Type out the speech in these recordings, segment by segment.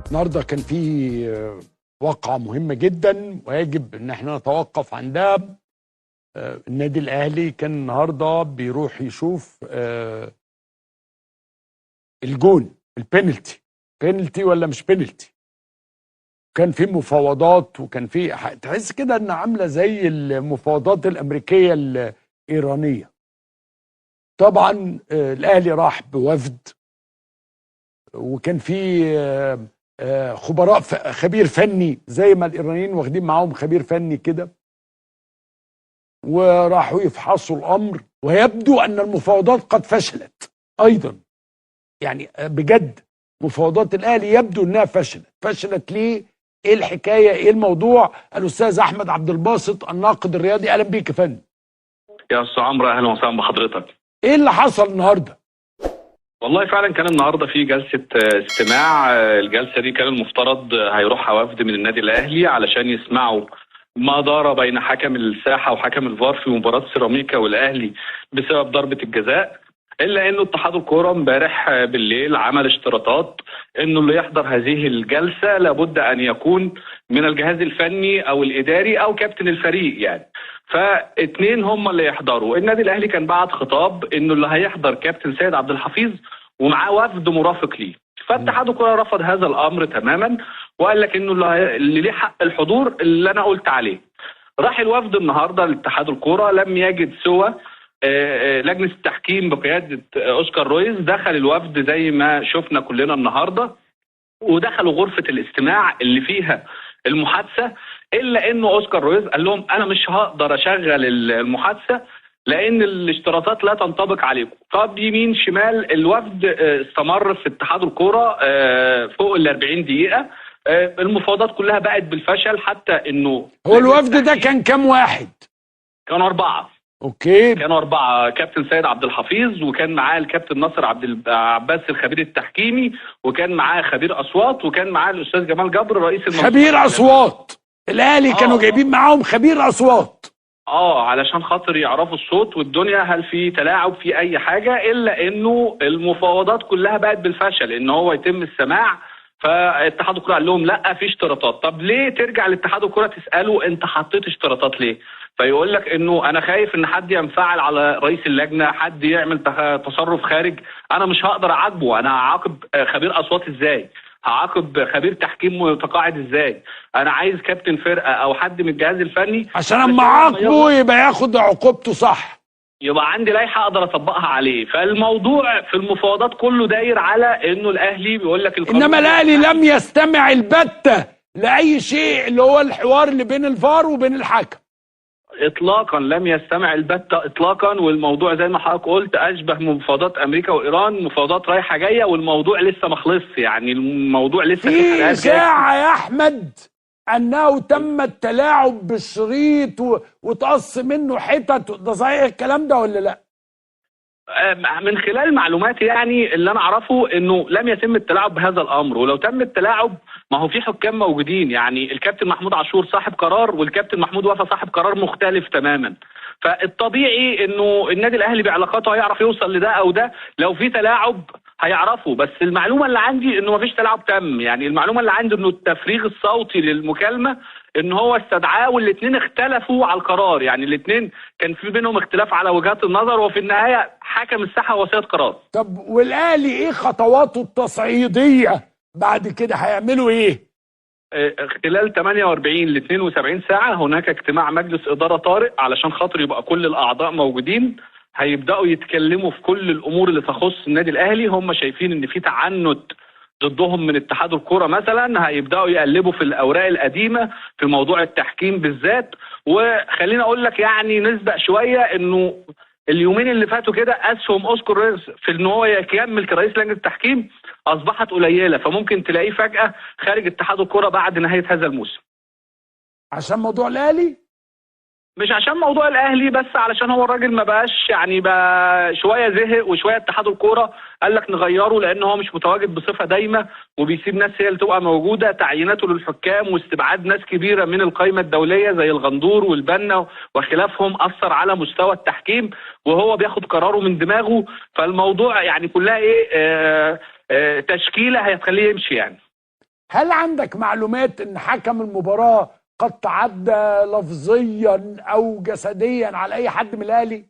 النهارده كان في وقعة مهمة جدا ويجب ان احنا نتوقف عندها. النادي الاهلي كان النهارده بيروح يشوف الجون، البينالتي، بينالتي ولا مش بينالتي. كان في مفاوضات وكان في تحس كده ان عامله زي المفاوضات الامريكية الايرانية. طبعا الاهلي راح بوفد وكان في خبراء، خبير فني زي ما الايرانيين واخدين معاهم خبير فني كده، وراحوا يفحصوا الامر، ويبدو ان المفاوضات قد فشلت ايضا. يعني بجد مفاوضات الاهلي يبدو انها فشلت. فشلت ليه؟ ايه الحكاية؟ ايه الموضوع؟ الاستاذ احمد عبد الباسط الناقد الرياضي، اهلا بيك يا فندم. يا استاذ عمرو، اهلا وسهلا بحضرتك. ايه اللي حصل النهارده؟ والله فعلا كان النهارده في جلسه استماع. الجلسة دي كان المفترض هيروحها وفد من النادي الاهلي علشان يسمعوا ما دار بين حكم الساحة وحكم الفار في مباراة سيراميكا والاهلي بسبب ضربه الجزاء. الا انه اتحاد الكورة امبارح بالليل عمل اشتراطات انه اللي يحضر هذه الجلسة لابد ان يكون من الجهاز الفني او الاداري او كابتن الفريق، يعني فاثنين هم اللي يحضروا. النادي الاهلي كان بعت خطاب انه اللي هيحضر كابتن سيد عبد الحفيظ ومعاه وفد مرافق ليه. فاتحاد الكورة رفض هذا الامر تماما وقال لك انه اللي ليه حق الحضور اللي انا قلت عليه. راح الوفد النهارده لاتحاد الكورة، لم يجد سوى لجنة التحكيم بقيادة أوسكار رويز. دخل الوفد زي ما شفنا كلنا النهاردة ودخلوا غرفة الاستماع اللي فيها المحادثة، إلا إنه أوسكار رويز قال لهم أنا مش هقدر أشغل المحادثة لأن الاشتراطات لا تنطبق عليكم. طب يمين شمال الوفد استمر في اتحاد الكورة فوق ال 40 دقيقة. المفاوضات كلها بقت بالفشل، حتى إنه هو الوفد ده كان كام واحد؟ كانوا 4. okay، كانوا 4، كابتن سيد عبد الحفيظ، وكان معاه الكابتن ناصر عبد العباس الخبير التحكيمي، وكان معاه خبير اصوات، وكان معاه الاستاذ جمال جبر رئيس المنظومة. خبير اصوات الاهلي كانوا جايبين معاهم خبير اصوات علشان خاطر يعرفوا الصوت والدنيا هل في تلاعب في اي حاجة. الا انه المفاوضات كلها بقت بالفشل ان هو يتم السماع. فاتحاد الكره قال لهم لا، في اشتراطات. طب ليه ترجع لاتحاد الكره تساله انت حطيت اشتراطات ليه؟ فيقول لك انه انا خايف ان حد ينفعل على رئيس اللجنة، حد يعمل تصرف خارج، انا مش هقدر اعاقبه. انا هعاقب خبير اصوات ازاي؟ هعاقب خبير تحكيم متقاعد ازاي؟ انا عايز كابتن فرقه او حد من الجهاز الفني عشان اما اعاقبه يبقى ياخد عقوبته صح، يبقى عندي لائحة اقدر اطبقها عليه. فالموضوع في المفاوضات كله داير على انه الاهلي بيقول لك، انما الاهلي لم يستمع البتة لاي شيء اللي هو الحوار اللي بين الفار وبين الحكم. اطلاقا لم يستمع البتة اطلاقا. والموضوع زي ما حضرتك قلت اشبه مفاوضات امريكا وايران، مفاوضات رايحة جاية والموضوع لسه ما خلصش. يعني الموضوع لسه في اشاعة يا احمد انه تم التلاعب بالشريط وتقص منه حتت، ده صحيح الكلام ده ولا لا؟ من خلال معلوماتي يعني اللي انا اعرفه انه لم يتم التلاعب بهذا الامر، ولو تم التلاعب ما هو في حكام موجودين. يعني الكابتن محمود عاشور صاحب قرار والكابتن محمود وفا صاحب قرار مختلف تماما. فالطبيعي انه النادي الاهلي بعلاقاته هيعرف يوصل لده او ده، لو في تلاعب هيعرفه. بس المعلومة اللي عندي انه مفيش تلاعب تم. يعني المعلومة اللي عندي انه التفريغ الصوتي للمكالمه ان هو استدعاه والاثنين اختلفوا على القرار، يعني الاثنين كان في بينهم اختلاف على وجهات النظر، وفي النهاية حكم الساحة وصية قرار. طب والاهلي ايه خطواته التصعيديه بعد كده؟ هيعملوا ايه؟ خلال 48 ل 72 ساعة هناك اجتماع مجلس ادارة طارئ علشان خاطر يبقى كل الاعضاء موجودين، هيبداوا يتكلموا في كل الامور اللي تخص النادي الاهلي. هم شايفين ان في تعنت ضدهم من اتحاد الكورة مثلا، هيبداوا يقلبوا في الاوراق القديمة في موضوع التحكيم بالذات. وخلينا اقول لك يعني نسبق شوية انه اليومين اللي فاتوا كده اسهم اوسكار رويز في ان هو يكمل كرئيس لجنة التحكيم اصبحت قليله، فممكن تلاقيه فجاة خارج اتحاد الكورة بعد نهاية هذا الموسم. عشان موضوع الاهلي؟ مش عشان موضوع الاهلي بس، علشان هو الراجل ما بقاش يعني بقى شوية زهق وشوية اتحاد الكورة قال لك نغيره لان هو مش متواجد بصفة دايمه وبيسيب ناس هي اللي تبقى موجودة. تعييناته للحكام واستبعاد ناس كبيرة من القائمة الدولية زي الغندور والبنا وخلافهم اثر على مستوى التحكيم، وهو بياخد قراره من دماغه. فالموضوع يعني كلها ايه تشكيله هتخليه يمشي يعني. هل عندك معلومات ان حكم المباراة قد تعدى لفظيا او جسديا على اي حد من الاهلي؟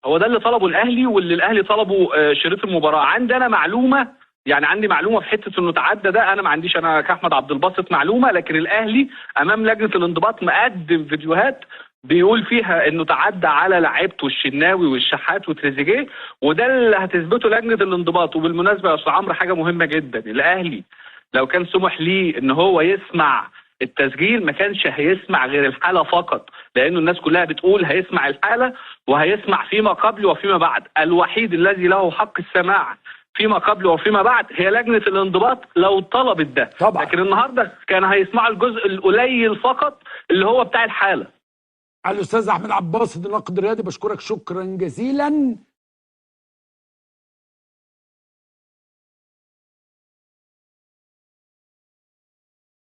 هو ده اللي طلبه الاهلي، واللي الاهلي طلبه شريط المباراة. عندي انا معلومة، يعني عندي معلومة في حتة انه تعدى ده، انا ما عنديش انا كاحمد عبد الباسط معلومة، لكن الاهلي امام لجنة الانضباط مقدم فيديوهات بيقول فيها انه تعدى على لعيبته الشناوي والشحات وتريزيجيه، وده اللي هتثبته لجنة الانضباط. وبالمناسبة يا استاذ عمرو حاجة مهمة جدا، الاهلي لو كان سمح ليه ان هو يسمع التسجيل ما كانش هيسمع غير الحالة فقط، لانه الناس كلها بتقول هيسمع الحالة وهيسمع فيما قبل وفيما بعد. الوحيد الذي له حق السماع فيما قبل وفيما بعد هي لجنة الانضباط لو طلبت ده طبعا. لكن النهارده كان هيسمعوا الجزء القليل فقط اللي هو بتاع الحالة. الاستاذ احمد عباس الناقد الرياضي، بشكرك شكرا جزيلا.